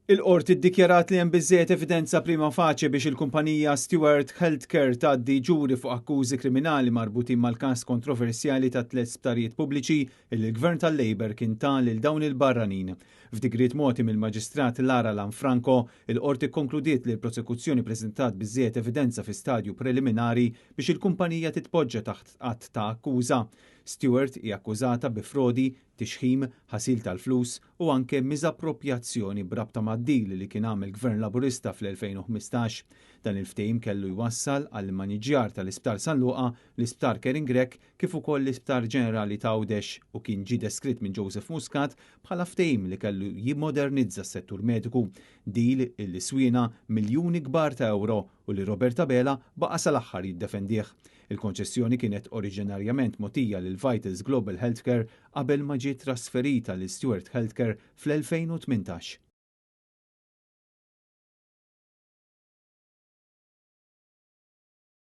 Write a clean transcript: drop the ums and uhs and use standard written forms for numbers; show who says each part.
Speaker 1: Il-qorti ddikjarat li hemm biżżejjed evidenza prima facie biex il-kumpanija Steward Healthcare tgħaddi ġuri fuq akkużi kriminali marbutin mal-każ kontroversjali ta' tliet sptarijiet pubbliċi li l-Gvern tal-Labour kien ta lil dawn il-barranin. F'digriet mogħti mill-Maġistrat Lara Lanfranco, il-qorti kkonkludiet li l-prosekuzzjoni preżentat biżżejjed evidenza fi stadju preliminari biex il-kumpanija titpoġġa taħt att ta' akkuża. Steward hija akkużata bi frodi, tixħim, ħasil tal-flus u anke miżapproprjazzjoni b'rabta mad-deal li kien għamel Gvern Laburista fl-2015. Dan il-ftehim kellu jwassal għall-immaniġġjar tal-Isptar San Luqa, l-Isptar Karen Grech kif ukoll l-Isptar Ġenerali ta' Għawdex u kien ġie deskritt minn Joseph Muscat bħala ftehim li kellu jimmodernizza s-settur mediku. Deal illi swiena miljuni kbar ta' ewro u li Robert Abela baqa' sal-aħħar jiddefendih. Il-konċessjoni kienet oriġinarjament mogħtija lil Vitals Global Healthcare qabel ma ġiet trasferita lil Steward Healthcare fl-2018.